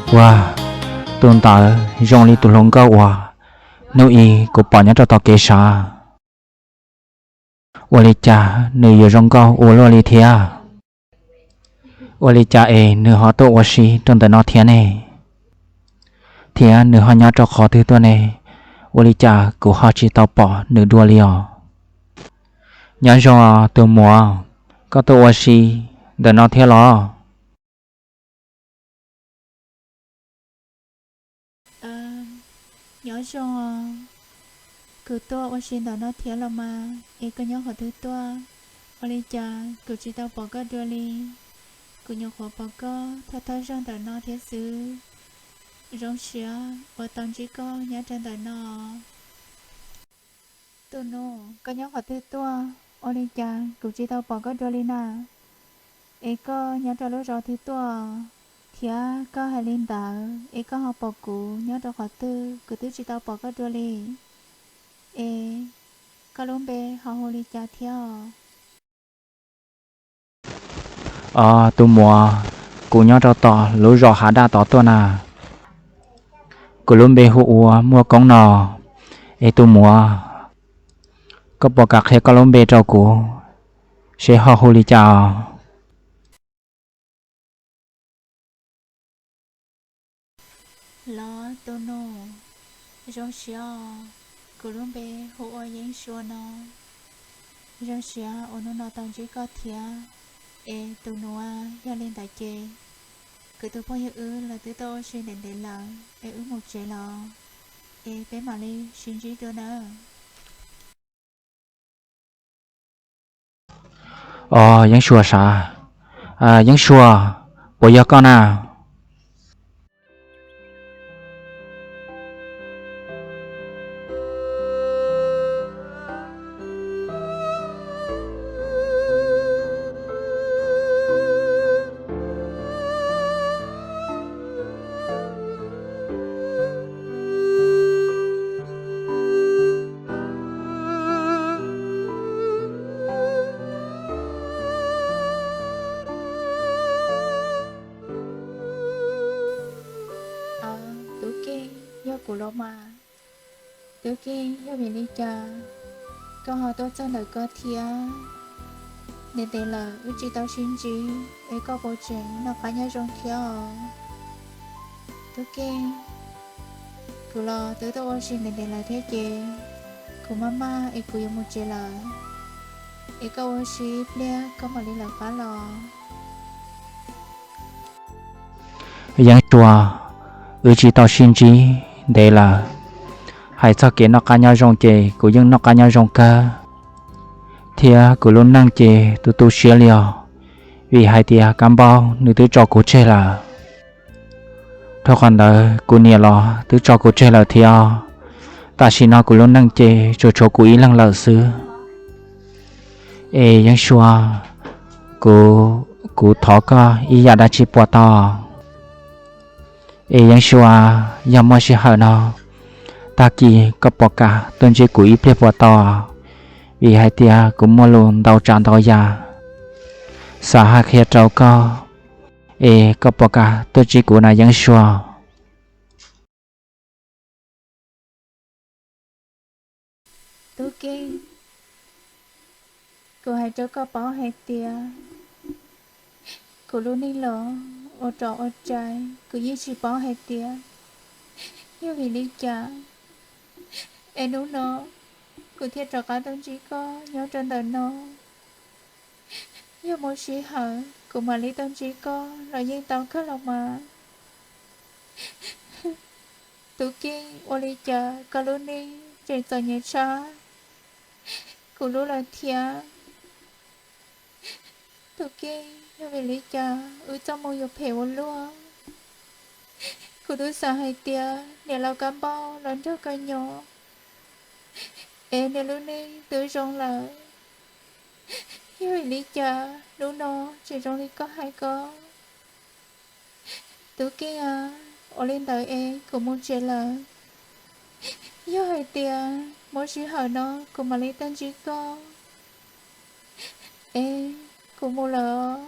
Ua, tus ntawd zoo li tus hluas nkauj uas hnub i kuv pom nyob rau tom kev sav. Ua li cas nws yuav zoo nkauj ua luaj li thiab? Ua li cas es nws ho tuaj ua si rau ntawm no thiab ne? Thiab nws ho nyob rau qhov twg tuaj ne? Ua li cas kuv ho tsis tau pom nws dua li os? Nyob zoo tus muam, koj tuaj ua si ntawm no thiab los? Nyob zoo, kuv tuaj ua si ntawm no thiab los mas, es koj nyob qhov twg tuaj? Ua li cas kuv tsis tau pom koj dua li? Kuv nyuam qhuav pom koj thawj thawj zaug ntawm no thiab xwb. Zoo siab uas tau ntsib koj nyob rau ntawm no. Tus nus, koj nyob qhov twg tuaj? Ua li cas kuv tsis tau pom koj dua li na? Es koj nyob rau lub zos twg tuaj? Thiab koj hais li ntawd es koj ho pom kuv nyob rau qhov twg? Kuv twb tsis tau pom koj dua li. Es koj lub npe ho hu li cas thiab? Os, tus muam, kuv nyob rau tom lub zos Hav Daj tod tuaj na. Kuv lub npe hu ua Muaj Koob no. Es tus muam, koj puas kam qhia koj lub npe rau kuv seb ho hu li cas? Los tus nus, zoo siab os, kuv lub npe hu ua Yeeb Sua no. Zoo siab uas hnub no tau ntsib koj thiab. Es tus nus, yog li ntawd ces kuv tus phooj ywg wb los twb tuaj ua si ntev ntev lawm es wb mus tsev los, es peb mam li sib ntsib dua nawb. Os, Yeeb Sua sav. Yeeb Sua, puas yog koj na? Tub Keej, yog kuv los mas. Tub Keej, yog vim li cas koj ho tuaj txog ntawm ko thiab? Ntev ntev lawm wb tsis tau sib ntsib, es koj puas tseem noj qab nyob zoo thiab os? Tub Keej, kuv los twb tuaj ua si ntev ntev lawm thiab ces kuv maj maj es kuv yuav mus tsev lawm. Es koj ua si ib pliag koj mam li lawv qab los. Yeeb Sua, wb tsis tau sib ntsib ntev lawm. Hais txog kev noj qab nyob zoo ces kuv yeej noj qab nyob zoo kawg, thiab kuv lub neej ces tu tu siab li os, vim hais tias Kab Npauj nws twb tso kuv tseg lawm. Dhau qhov ntawd kuv niam los twb tso kuv tseg lawm thiab. Tam sim no kuv lub neej ces tsuas tshuav kuv ib leeg lawm xwb. Es Yeeb Sua, kuv, kuv thov koj ib yam dab tsi puas tau? Es Yeeb Sua, yog muaj sij hawm no, tag kis koj puas kam tuaj ntsib kuv ib pliag puas tau? Vim hais tias kuv muaj lus ntau tsav ntau yam xav hais qhia rau koj, es koj puas kam tuaj ntsib kuv na Yeeb Sua? Tub Keej, kuv hais rau koj paub hais tias kuv lub neej los ua rau ua rais kuv yeej tsis paub hais tias yog vim li cas es hnub no kuv thiaj rov qab tuaj ntsib koj nyob rau ntawm no. Yog muaj sij hawm kuv mam li tuaj ntsib koj los yeej tau kawg los mas. Tub Keej, ua li cas koj lub neej tseem txom nyem tshaj kuv lub lawm thiab? Tub Keej, yog vim li cas wb txoj hmoo yuav phem ua luaj? Kuv twb xav hais tias niam laus Kab Npauj los nrog koj nyob es niam lub neej twb zoo lawm. Yog vim li cas hnub no tseem zoo li koj hais ko? Tub Keej a, ua li ntawd es kuv mus tsev lawm. Yog hais tias muaj sij hawm no kuv mam li tuaj ntsib koj. Es kuv mus lawm os.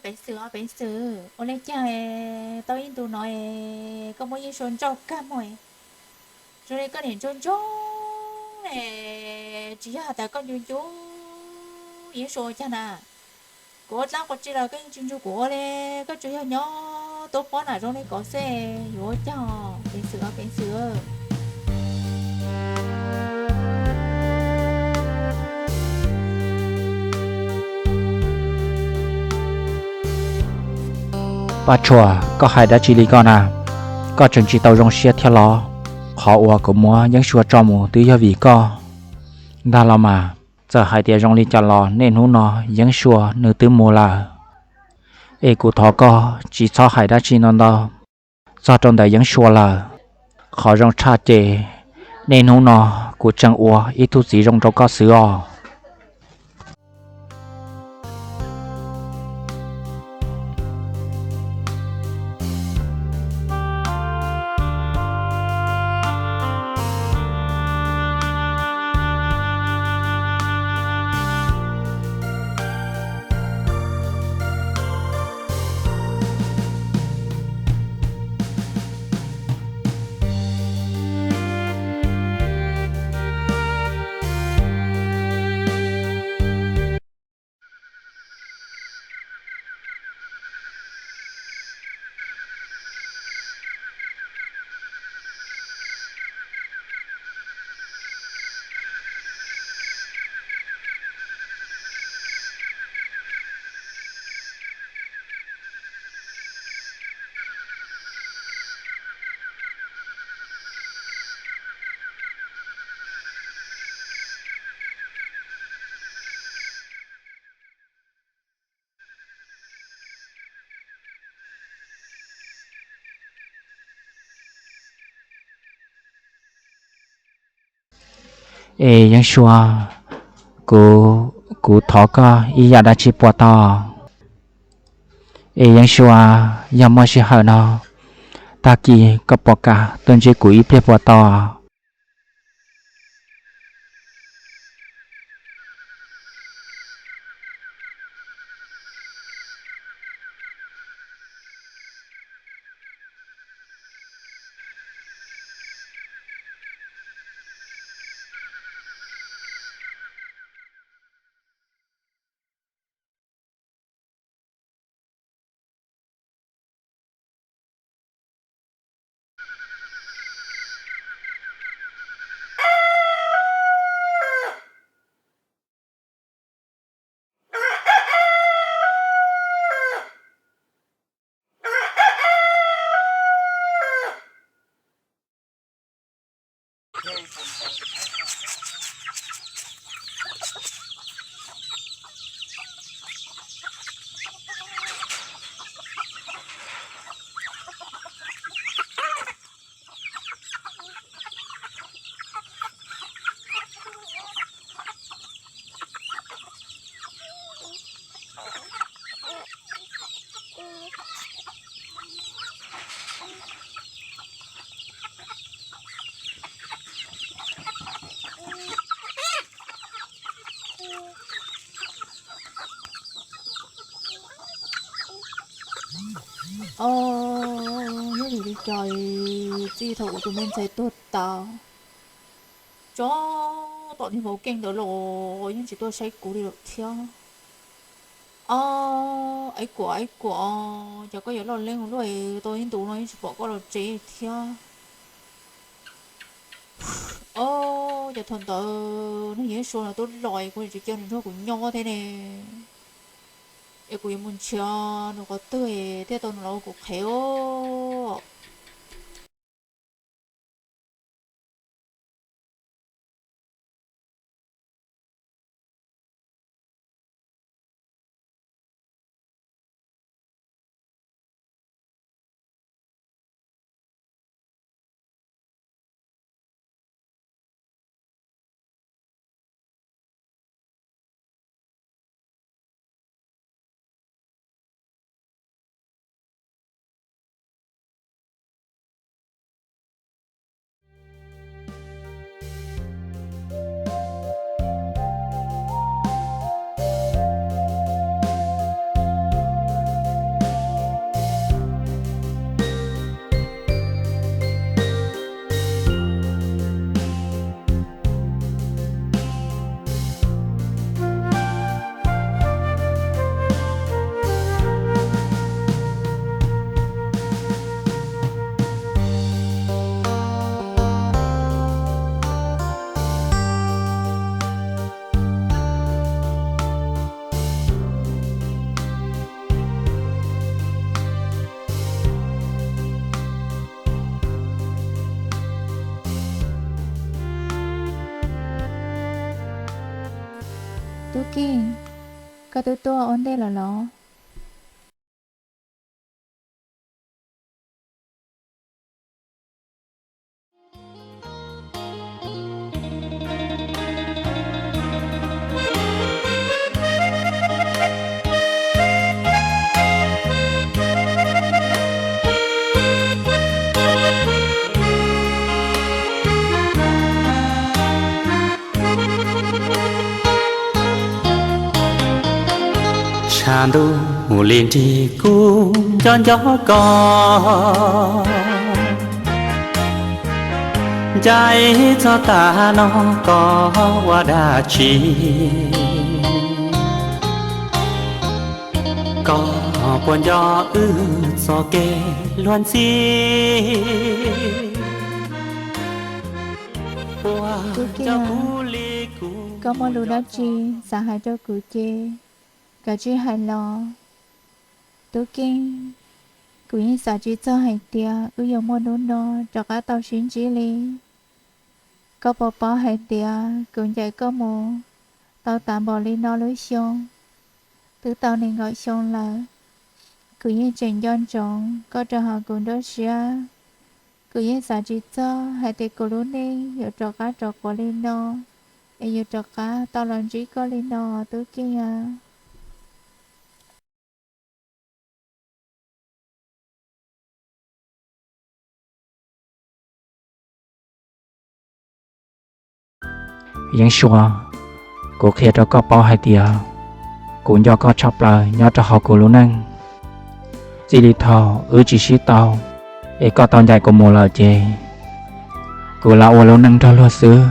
Peev xwm os peev xwm, ua li cas tau ib ntus no koj muab Yeeb Sua nrauj kag mus? Zoo li koj niam ntsoog ntsoog, tsis yog has tas koj ncu ncu Yeeb Sua ua cas na? Kuv ua dlaab quas tsi los koj yeej tsis nrug kuv ua li, koj tsuas yog nyob tuab pob nam zoo li ko xwb, yuav ua cas? Peev xwm os peev xwm. Paj Tshuam, koj hais dab tsi li koj na? Koj tseem tsis tau zoo siab thiab los? Qhov uas kuv muab Yeeb Sua tso mus twb yog vim koj ntag los mas. Txawm hais tias zoo li cas los niaj hnub no Yeeb Sua nws twb mus lawm. Es kuv thov koj tsis txhob hais dab tsi no ntau txog rau ntawm Yeeb Sua lawm. Qhov zoo tshaj ces niaj hnub no kuv tseem ua ib tug txiv zoo rau koj xwb os. Es Yeeb Sua, kuv, kuv thov koj ib yam dab tsi puas tau? Es Yeeb Sua, yog muaj sij hawm no, tag kis koj puas kam tuaj ntsib kuv ib pliag puas tau? Os, yog vim li cas txij thaum kuv tus me ntxhais tuag tas, tso tom niag vauv keej ntawd los yeej tsis tuaj saib kuv li lawm thiab. Os, Ib Kuam, Ib Kuam, cas koj yuav loj leeb ua luaj, tau ib ntus no yeej tsis pom koj los tsev thiab. Os, cas thaum ntawd niag Yeeb Sua no twb los es kuv tsis cia nws nrog kuv nyob thiab ne. Es kuv yuav mus nrhiav nws qhov twg thiaj tau nws los ua kuv qhev os. Keej, koj twb tuaj ua ntej lawm los? Tshav ntuj mus li nrig kuv nco nco koj, ncaim txog tav no koj ua dab tsi? Koj puas nco wb txoj kev luag ntxhi? Tub Keej, koj muaj lus dab tsi xav hais rau kuv ces kav tsij hais los. Tub Keej, kuv yeej xav tsis txog hais tias wb yuav muaj hnub no rov qab tau sib ntsib li. Koj puas paub hais tias kuv ncaim koj mus tau tas npaum li no lub xyoo, twb tau nees nkaum xyoo lawm. Kuv yeej tseem nco ntsoov koj rau hauv kuv nruab siab. Kuv yeej xav tsis txog hais tias kuv lub neej yuav rov qab rov quav li no, es yuav rov qab tau los ntsib koj li no, Tub Keej a. Yeeb Suav, kuv qhia rau koj paub hais tias kuv nco koj tshaj plaws nyob rau hauv kuv lub neej. Txij li thaum wb tsis sib tau, es koj tau ncaim kuv mus lawm ces kuv lam ua lub neej nrog luag xwb,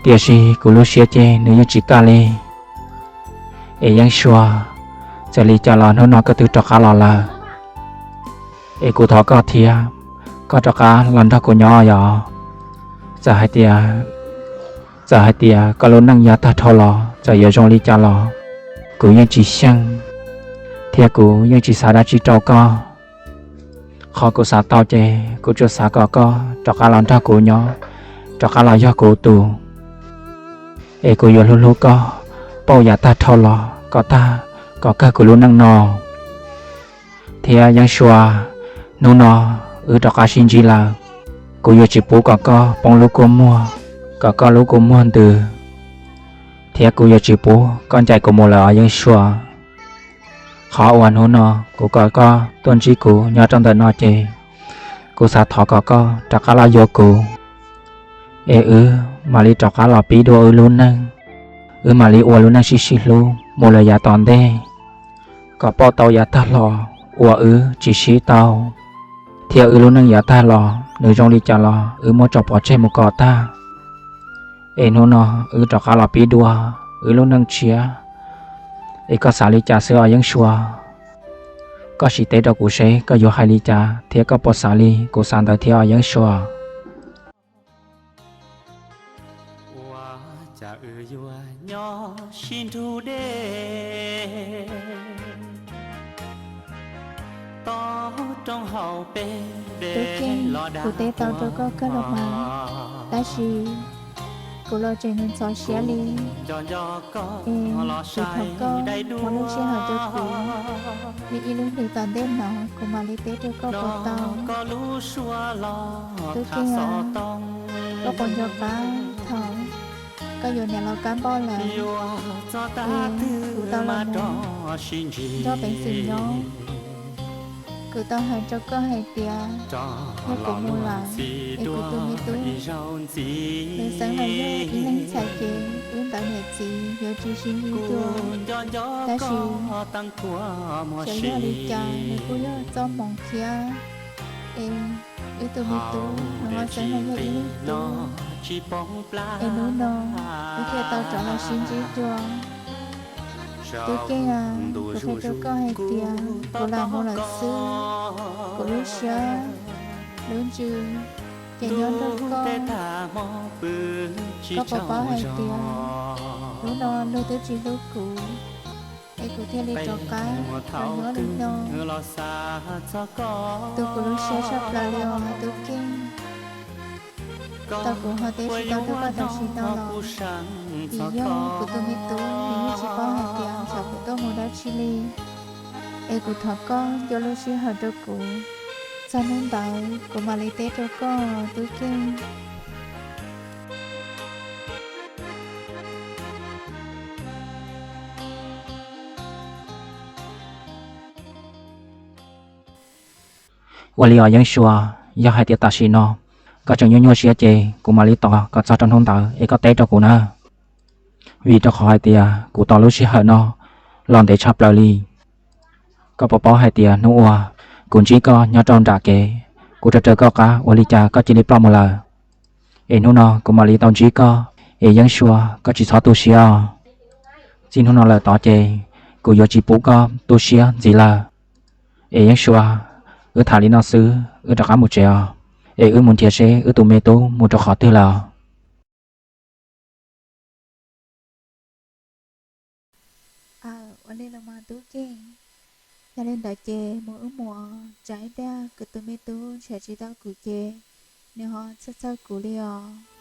tiam sis kuv lub siab ces nws yeej tsis kaj li. Es Yeeb Suav, txawm li cas los hnub no koj twb rov qab los lawm, es kuv thov koj thiab, koj rov qab los nrog kuv nyob yom. Txawm hais tias, txawm hais tias koj lub neej yav tag dhau los txawm yuav zoo li cas los kuv yeej tsis xyeej, thiab kuv yeej tsis xav dab tsi rau koj. Qhov kuv xav tau ces kuv tsuas xav kom koj rov qab los nrog kuv nyob, rov qab los yog kuv tus, es kuv yuav hlub hlub koj pauj yav tag dhau los kom tag, kom kawg kuv lub neej no. Thiab Yeeb Suav, hnub no wb rov qab sib ntsib lawm, kuv yuav tsis pub kom koj poob lub kua muag, kom koj lub kua muag ntws, thiab kuv yuav tsis pub koj ncaim kuv mus lawm os Yeeb Suav. Qhov uas hnub no kuv kom koj tuaj ntsib kuv nyob rau ntawm no ces kuv xav thov kom koj rov qab los yuav kuv, es wb mam li rov qab los pib dua wb lub neej, wb mam li ua lub neej sib sib hlub mus lawm yav tom ntej, kom pauj tau yav tag los uas wb tsis sib tau, thiab wb lub neej yav tag los nws zoo li cas los wb muab tso pov tseg mus kom tag. Es hnub no wb rov qab los pib dua wb lub neej tshiab. Es koj xav li cas xwb os Yeeb Suav? Koj sim teb rau kuv seb koj yuav hais li cas thiab koj puas xav li kuv xav ntawd thiab os Yeeb Suav. Ua cas wb yuav nyob sib nrug deb, toj roob hauv peb deb los dag. Tub Keej, kuv teb tau rau koj kawg los mas, tab sis kuv los tseem ntxhov siab li. Es kuv thov koj muab lub sij hawm rau kuv li ib lub hlis tom ntej no kuv mam li teb rau koj puas tau? Tub Keej, koj puas nco qab thaum koj yuav niam laus Kab Npauj lawm, es kuv tau los mus nrog peev xwm nyob? Kuv tau hais rau koj hais tias yog kuv mus lawm es kuv tus me tub nws xeev los yog ib leeg ntxhais ces wb ntawd niam txiv yuav tsis sib ntsib dua. Tab sis xyov yog li cas nws kuj yog txoj hmoo thiab, es wb tus me tub nws ho xeev los yog ib leeg tub, es hnub no wb thiaj tau rov los sib ntsib dua. Tub Keej, kuv qhia rau koj hais tias kuv lam mus lawm xwb, kuv lub siab lub ntsws ces nyob nrog koj. Koj puas paub hais tias hnub no luag twb tsis hlub kuv, es kuv thiaj li rov qab los nyob li no. Tu kuv lub siab tshaj plaws li os Tub Keej. Tos kuv ho teb tsis tau rau koj tam sim no los, vim yog kuv tus me tub nws yeej tsis paub hais tias xyov kuv tuaj mus dab tsi li. Es kuv thov koj ncua lub sij hawm rau kuv, txog hnub ntawd kuv mam li teb rau koj, Tub Keej. Ua li os Yeeb Sua, yog hais tias tam sim no koj tseem nyuaj nyuaj siab ces kuv mam li tos kom txog rau hnub ntawd es koj teb rau kuv na. Vim rau qhov hais tias kuv tos lub sij hawm no los ntev tshaj plaws li. Koj puas paub hais tias hnub uas kuv ntsib koj nyob rau nram kev, kuv raws raws koj qab ua li cas koj cia li ploj mus lawm. Es hnub no kuv mam li tau ntsib koj, es Yeeb Sua koj tsis txhob tu siab os. Txij hnub no lawm tod ces kuv yuav tsis pub koj tu siab ntxiv lawm. Es Yeeb Sua, wb tham li no xwb, wb rov qab mus tsev os. Es wb mus nrhiav seb wb tus me tub mus rau qhov twg lawm os. Aw, ua li los mas Tub Keej, yog li ntawd ces mus wb mus, tsam ib pliag kuv tus me tub nrhiav tsis tau kuv ces nws ho txhawj txhawj kuv li os.